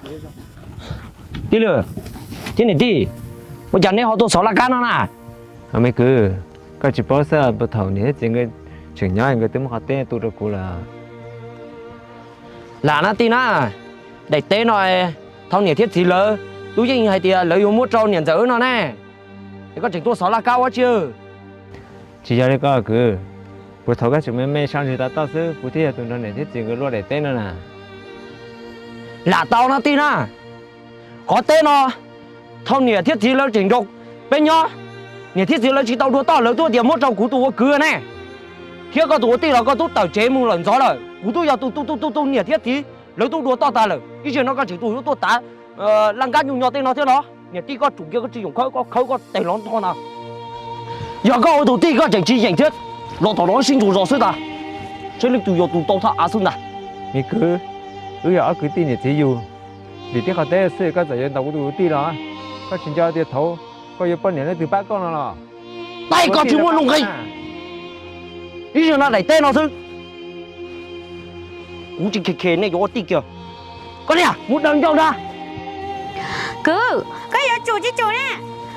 Tij Lwm thiab niam tij, ua cas neb ho tuaj xov laj kab no na? Me kwv, koj tsis paub xwb, puag thaum niam thiab txiv nkawd tseem nyob nkawd twb muab qhov teb tu rau kuv lawm. Lam na tij na, daim teb no thaum niam thiab txiv lawv twb yeej hais tias lawv yuav muab rau niam ntxawm wb no ne, es koj tseem tuaj xov laj kab ua dab tsi? Tsis yog li koj kwv, puag thaum koj tseem me me sab ntsws tas toj xwb kuv thiaj yog tus nrog niam thiab txiv nkawd luaj daim teb no na. Lam tau no tij na, qhov teb no thaum niam thiab txiv lawv tseem nrog peb nyob, niam thiab txiv lawv tsis tau dua toj lawv twb tias muab rau kuv tus ua kwv ne, thiab koj tus ua tij los koj twb tawm tsev mus lawm ntxov lawm, kuv twb yog tus tu tu tu tu niam thiab txiv lawv twb dua toj tas lawm, ib zaug no koj tseem tus yuav tuaj tav laj kab nyuj nyo tej no thiab no. Niam tij koj tsum kiag koj tsis yoom khawb, koj khawb koj tes hlo ntog na. Yog koj ua tus tij koj tseem tsis yeem thiab, los tom no sib ntsuas zos xwb tas, saib leej twg yog tus tau thaj av xwb ntag. Me kwv, wb yog ob kwv tij niam txiv yug, vim tib qhov teb xwb koj txawm yuav ntaus kuv tus kwv tij los? Koj tsis nco tias thaum koj yuav poj niam leej twg pab koj no los? Tais koj tsis muaj nuj nqis, ib zaug no daim teb no xwb, kuv tsis khe khe nej yuav ua tij kiag. Koj niam mus daws ncauj ntag. Kwv, koj yuav tsum tsis tsum ne?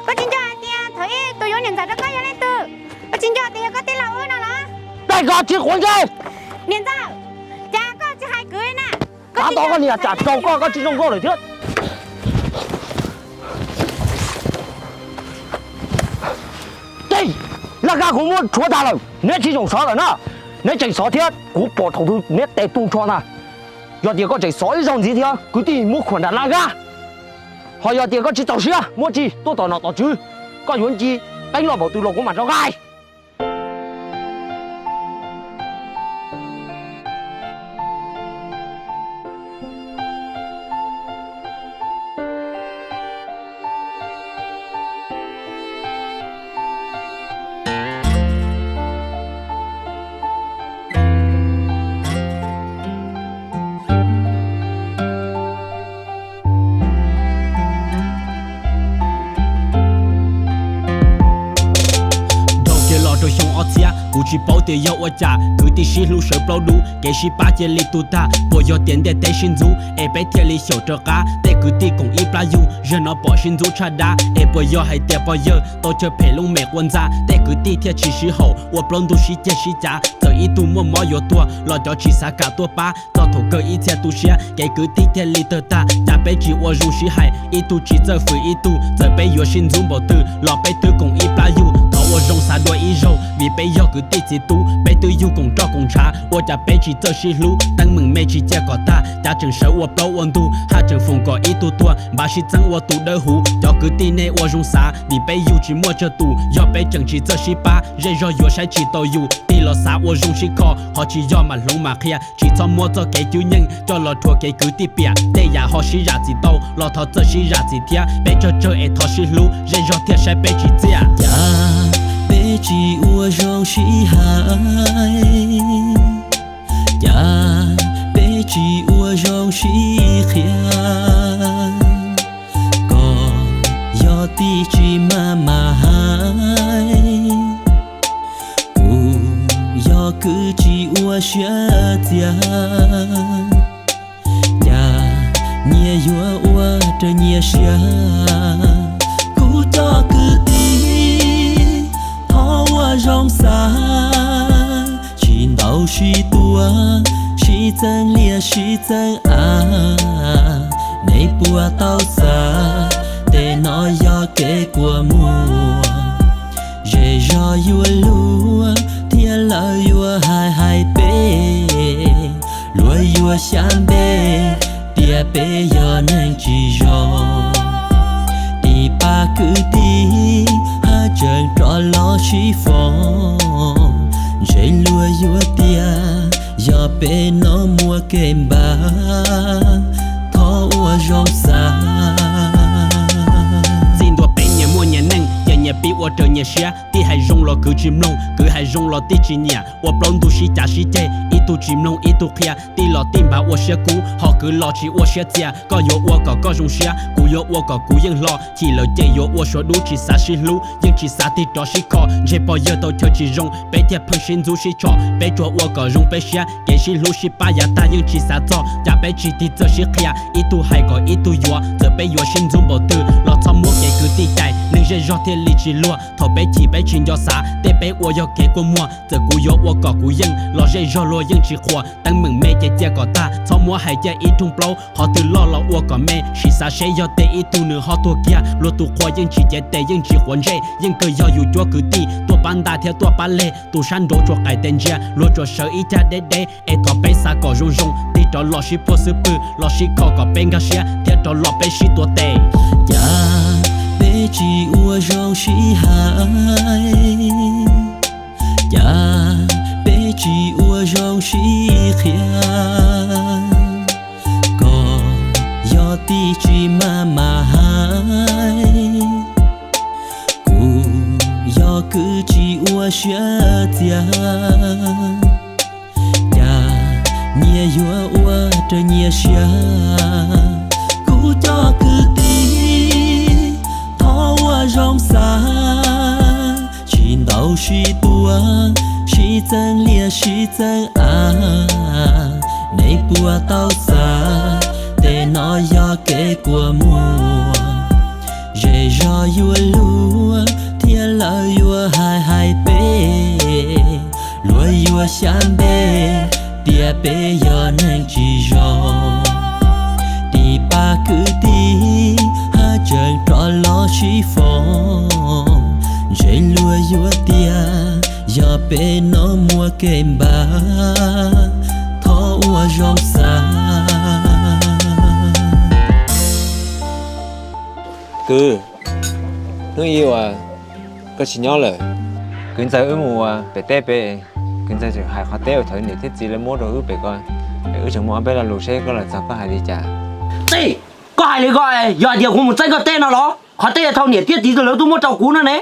Koj tsis nco hais tias thaum ub tus yuav niam ntxawm rau koj yog leej twg? Koj tsis nco tias yog koj tij laug wb no los? Tais koj tsis quav ntsej. Niam ntxawm, cas koj tsis hais kwv na? Tab tom koj niam tsam raug koj, koj tsis zoo nkauj lawm thiab. Tij, laj kab kuv muab rhuav tag lawm, neb tsis zoo xov lawm na. Neb tseem xov thiab, kuv pom thaum twg neb tes tu nrho ntag. Yog tias koj tseem xov ib zaug ntxiv thiab kwv tij muab khuam nram laj kab, ho yog tias koj tsis txaus siab muab tsis tuaj tom nom tom tswv, koj yuav nce qeeb loj npaum twg los kuv mam rov nqaij. Dhau kiag los rau xyoo ob txhiab, kuv tsis paub tias yog ua cas kwv tij sib hlub sawv plaub dub, kev sib pab cia li tu tag. Puas yog tias ntiaj teb sib ntxub es peb thiaj li xyaum raws qab? Tej kwv tij koom ib plab yug, zaum no pom sib ntxub tshaj dab. Es puas yog hais tias pog yawg tau chaw phem lub me quas ntxa, tej kwv tij thiaj tsis sib haum, ua plaub ntug sib ceg sib cav. Txawm ib tug muaj mob yuav tuag los cov tsis xav kam tuaj pab. Txog thaum kawg ib txhia tu siab, kev kwv tij thiaj li tawg tag. Cas peb tsis ua zoo sib hais, ib tug tsis txawj fwm ib tug. Txawm peb yuav sib ntxub npaum twg los peb twb koom ib plab yug. Thov ua zoo xav dua ib zaug, vim peb yog kwv tij txiv tub, peb twb yug koom roj koom ntshav. Ua cas peb tsis txawj sib hlub, teeb meem me tsis cia kom tag, cas tseem sawv ua plaub ua ntug, haj tseem foom kom ib tug tuag. Npaj sib txeeb ua tus dawb huv, cov kwv tij nej ua zoo xav, vim peb yug tsis muaj tsawg tus. Yog peb tseem tsis txawj sib pab, zej zog yuav saib tsis taus yus. Tig los xav ua zoo sib kho, qhov tsis yog mam hloov mam qhia. Tsis txhob muab txoj kev cwb nyeej coj los rhuav kev kwv tij piam. Tej yam ho sib zam txim tau los thov txawj sib zam txim thiab. Peb tsawg tsawg es thov sib hlub, zej zog thiaj saib peb tsis txiaj. Cas peb tsis ua zoo sib hais, cas peb tsis ua zoo sib qhia, kom yog tij tsis maj mam hais, kuv yog kwv tsis ua siab txias. Cas nyias yuav ua raws nyias siab, kuv cov kwv tij thov ua zoo xav, tsis ntaus sib tua, sib txeeb liaj sib txeeb av. Nej puas tau xav, tej no yog kev kua muag. Zej zog yuav luag thiab lawv yuav hais hais peb, luag yuav xyav npe tias peb yog neeg tsis zoo. Tiv pab kwv tij haj tseem rov los sib foom, ntshe luag yuav tias yog peb no muaj kev npam. Thov ua zoo xav, txij ntua peb nyias muaj nyias neej, ces Nyias pib ua raws nyias siab, tij hais zoo los kwv tsis mloog, kwv hais zoo los tij tsis nyiam. Ua plaub ntug sib cav sib ceg, ib tug tsis mloog ib tug qhia. Tij los tij npam ua siab kub, ho kwv los tsis ua siab txias. Koj yuav ua kom koj zoo siab, kuv yuav ua kom kuv yeej hlo. Chim lawm ces yuav ua suav dub, tsis xav sib hlub yeej tsis xav tig rov sib kho. Ntshe pog yawg tau chaw tsis zoo, peb thiaj pheej sib ntxub sib tshom. Peb tsuas ua kom zoo peb siab, kev sib hlub sib pab yav tag yeej tsis xav txog. Cas peb tsis tig txawj sib qhia, ib tug hais kom ib tug yuav. Txawm peb yuav sib ntxub npaum twg los txhob muab kev kwv tij cais, neeg zej zog thiaj li tsis luag. Thaum peb chim peb tsis nco xav, tej peb ua yog kev kua muag. Txawm kuv yuav ua kom kuv yeej los zej zog luag yeej tsis qhuas. Teeb meem me ces cia kom tag, txhob muab hais ciaj ib rooj plaub. Qhov twg loj los ua kom me, sim xav seb yog tej ib tug nws ho tuag kiag. Luag tus qhua yeej tsis cev tes yeej tsis quav ntsej, yeej kawg yog yus cuab kwv tij tuaj pab ntaj thiab tuaj pab leg. Tus sab nraud tsuas qais tes ntsia, luag tsuas sawv ib cag deb deb. Es thov peb xav kom zoo zoo, tig rov los sib puag xub pwg, los sib kho kom peb nkag siab, thiab rov los peb sib tuav tes. Cas peb tsis ua zoo sib hais, cas peb tsis ua zoo sib qhia, kom yog tij tsis maj mam hais, kuv yog kwv tsis ua siab txias. Cas nyias yuav ua raws nyias siab, kuv cov kwv tij thov ua zoo xav, tsis ntaus sib tua, sib txeeb liaj sib txeeb av. Nej puas tau xav tej no yog kev kua muag? Zej zog yuav luag thiab lawv yuav hais hais peb, luag yuav xyav npe tias peb yog neeg tsis zoo. Tiv pab kwv tij haj tseem rov los sib foom, ntshe luag yuav tias yog peb no muaj kev npam, thov ua zoo xav. Kwv, hnub ib uas koj tsis nyob lawm, kwv ntxawg wb mus ua pem teb pem, kwv ntxawg tseem hais qhov teb uas thaum niam thiab txiv lawv muab rau wb pem ko, es wb tseem muaj ob peb lo lus seb koj los txog koj hais li cas. Tij, koj hais li ko, yog hais tias kuv mus txeeb koj teb no los? Qhov teb thau niam thiab txiv lawv tuaj muab rau kuv no ne.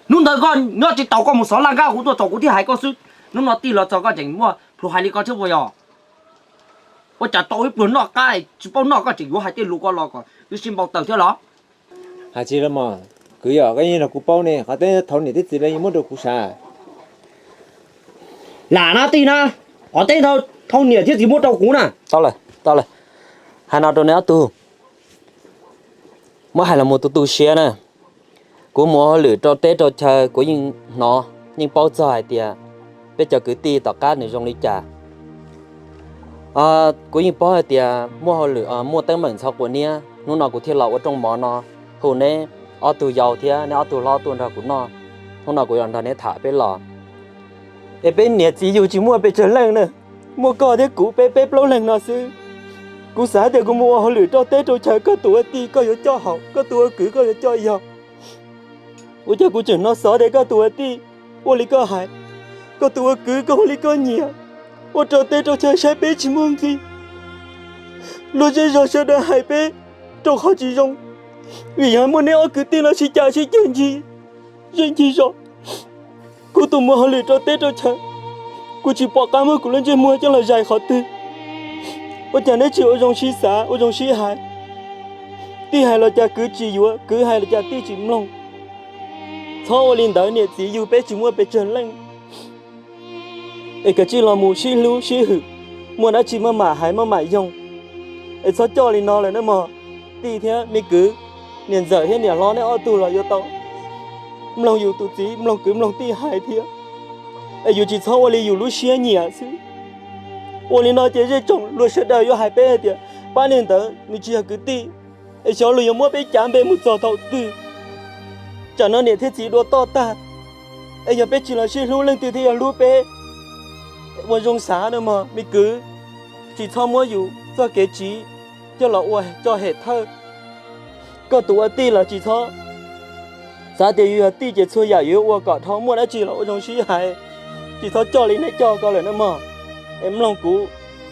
Hnub ntawd koj nyob tsis taus, koj mus xov laj nkaj, kuv tuaj txog kuv thiaj hais koj xwb. Hnub no tij los txog koj tseem muaj plhus hais li ko thiab puas yog? Ua cas tau ib pluag noj qab tsis paub noj, koj tseem yuav hais tej lus ko los kom wb sib npau taws thiab los? Hais tsis los mas, kwv, yog koj yeej nrog kuv paub ne, qhov teb thau niam thiab txiv lawv yeej muab rau kuv sav. Lam na tij na, qhov teb thau niam thiab txiv muab rau kuv na. Tau lawm, tau lawm. Hais no rau neb ob tug, muab hais los mus tu tu siab na. Kuv mus ua hauj lwm rau teb rau chaw, kuv yeej hnov yeej paub txog hais tias peb cov kwv tij tom qab nws zoo li cas. Kuv yeej paub hais tias muaj hauj lwm, muaj teeb meem ntxhov quas niab, hnub no kuv thiaj los ua rooj mov no, hu neb ob tug yau thiab neb ob tug hlob tuaj nrog kuv noj. Hnub no kuv yuav nrog neb tham peb los. Es peb niam txiv yug tsis muaj pes tsawg leej na, muaj koj thiab kuv peb peb plaub leeg no xwb. Kuv xav tias kuv mus ua hauj lwm rau teb rau chaw, koj tus ua tij koj yuav coj haum, koj tus ua kwv koj yuav coj yau. Ua cas kuv tseem hnov xov tias koj tus ua tij ua li koj hais, koj tus ua kwv koj ua li koj nyiam, ua rau teb rau chaw saib peb tsis muaj nqis. Luag zej zog sawv daws hais peb rau qhov tsis zoo, vim yog muaj neb ob kwv tij no sib cav sib ceg ncig zej ncig zos. Kuv tus mus hauj lwm rau teb rau chaw, kuv tsis pom qab muab kuv lub ntsej muag coj los zais qhov twg. Ua cas neb tsis ua zoo sib xav ua zoo sib hais? Tij hais los cas kwv tsis yuav, kwv hais los cas tij tsis mloog. Txhob ua li ntawd, niam txiv yug peb tsis muaj pes tsawg leej. Es kav tsij los mus sib hlub sib hwm, muaj dab tsi maj mam hais maj mam yoog. Es txhob coj li no lawm nawb mog. Tij thiab me kwv, niam ntxawm thiab niam hlob neb ob tug los yuav tau mloog yus tus txiv, mloog kwv mloog tij hais thiab. Es yus tsis txhob ua li yus lub siab nyiam xwb. Ua li no ces zej tsoom luag sawv daws yuav hais peb hais tias pab niag ntawd nws tsis yog kwv tij, es xyov luag yuav muab peb cav npe mus txog thaum twg. Tsam no niam thiab txiv dua toj tag, es yog peb tsis los sib hlub leej twg thiaj yuav hlub peb? Ua zoo xav nawb mog me kwv, tsis txhob muab yus txoj kev tsiv coj los ua tso hem thawj. Koj tus ua tij los tsis txhob xav tias yus yog tij ces txhua yam yuav ua kom dhau, muaj dab tsi los ua zoo sib hais. Tsis txhob coj li neb coj ko lawm nawb mog. Es mloog kuv,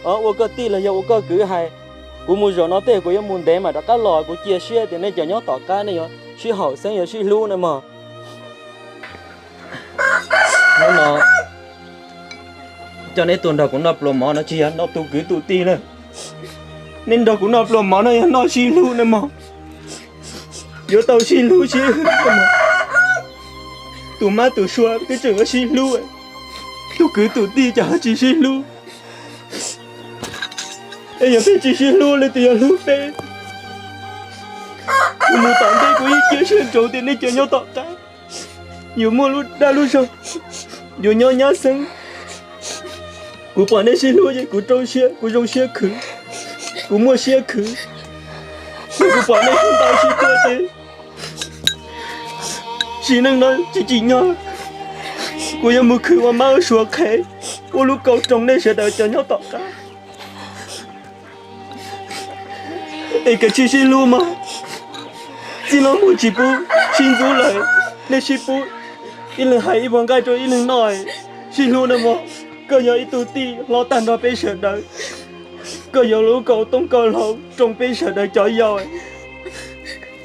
ua koj tij los yog ua koj kwv hais. Kuv mus zaum no tej kuv yuav mus ntev mam rov qab los, kuv cia siab tias nej cov nyob tom qab nej yuav sib haum xeeb yuav sib hlub nawb mog. Hnub no coj neb tuaj nrog kuv noj pluas mov no tsis yog noj tus kwv tus tij na. Neb nrog kuv noj pluas mov no yog noj sib hlub na mog. Yuav tau sib hlub sib hwm. Tus mab tus suav twb tseem yuav sib hlub, tus kwv tus tij cas ho tsis sib hlub. Es yog peb tsis sib hlub leej twg yuav hlub peb? Kuv mus tom ntej kuv yeej cia siab ntsoov tias nej cov nyob tom qab yuav muaj lub dag lub zog, yuav nyob nyab xeeb. Kuv pom nej sib hlub ces kuv rau siab, kuv zoo siab khwv, kuv muaj siab khwv. Kuv pom nej sib ntaus sib tua ces sim neej no tsis tsim nyog kuv yuav mus khwv ua mab ua suav qhev ua lub kaus roos nej sawv daws cov nyob tom qab. Es kav tsij sib hlub mog. Txij no mus tsis pub sib ntxub lawm, nej sib pub ib leeg hais ib puag nqaij rau ib leeg noj, sib hlub na mog. Koj yog ib tug tij hlob tag nrho peb sawv daws, koj yog lub kaus tooj kaus hlau roos peb sawv daws cov yau.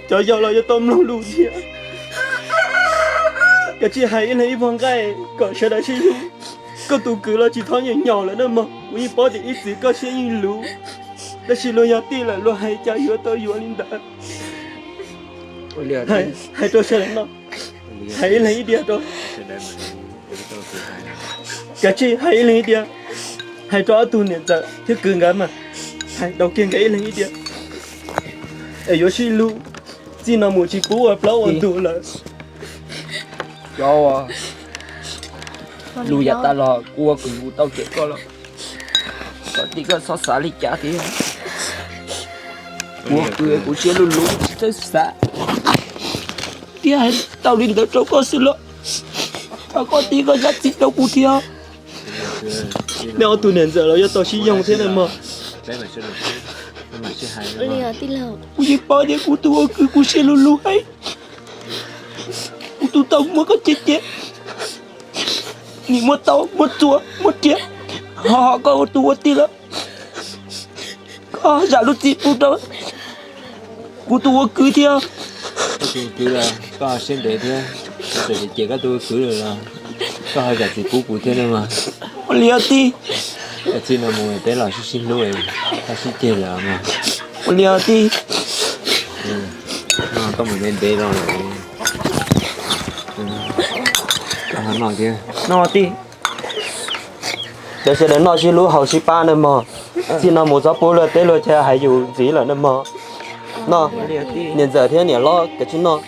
Cov yau los yuav tau mloog lus thiab. Kav tsij hais ib leeg ib puag nqaij kom sawv daws sib hlub. Koj tus kwv los tsis txhob nyaum nyaum lawm na mog, kuv yeej paub tias ib txwm koj siab yeej luv, tab sis luag yog tij lawm luag hais cas yuav tau yuav li ntawd. Hais rau sawv daws no, hais ib leeg ib diav rau. Kav tsij hais ib leeg ib diav, hais rau ob tug niam ntxawm thiab kwv nkawd mas, hais rau kiag nkawd ib leeg ib diav, es yuav sib hlub. Txij no mus tsis pub ua plaub ua ntug lawm. Cov lus yav tas los kuv ua kwv kuv tau cem koj lawm, kom tij koj txhob xav li cas thiab. Kuv ua kwv kuv siab luv luv tsis txawj xav, thiab hais tau li ntawd rau koj xwb los thov koj tij koj zam txim rau kuv thiab. Nej ob tug niam ntxawm los yuav tau sib yoog thiab na mog. Kuv yeej paub tias kuv tus ua kwv kuv siab luv luv heev. Kuv tus tau muab koj cem cem, nim muab tau muab txua muab riam, ho ho koj ua tus ua tij lawm, koj zam lub txim pub rau kuv tus ua kwv thiab. Koj siab ntev thiab, txawm cem koj tus ua kwv lawm los koj ho zam txim pub kuv thiab na mog. Ua li os tij. Txij no mus peb los sib sib hlub, koj sib ceg lawm mog. Ua li os tij. Koj mus ntev ntev los lawm, koj ho noj thiab. Noj tij. Cov sawv daws noj sib hlub haus sib pab na mog. Txij no mus txhob pub luag teb luag chaw hais yus ntxiv lawm na mog. Noj, niam ntxawm thiab niam hlob kav tsij noj.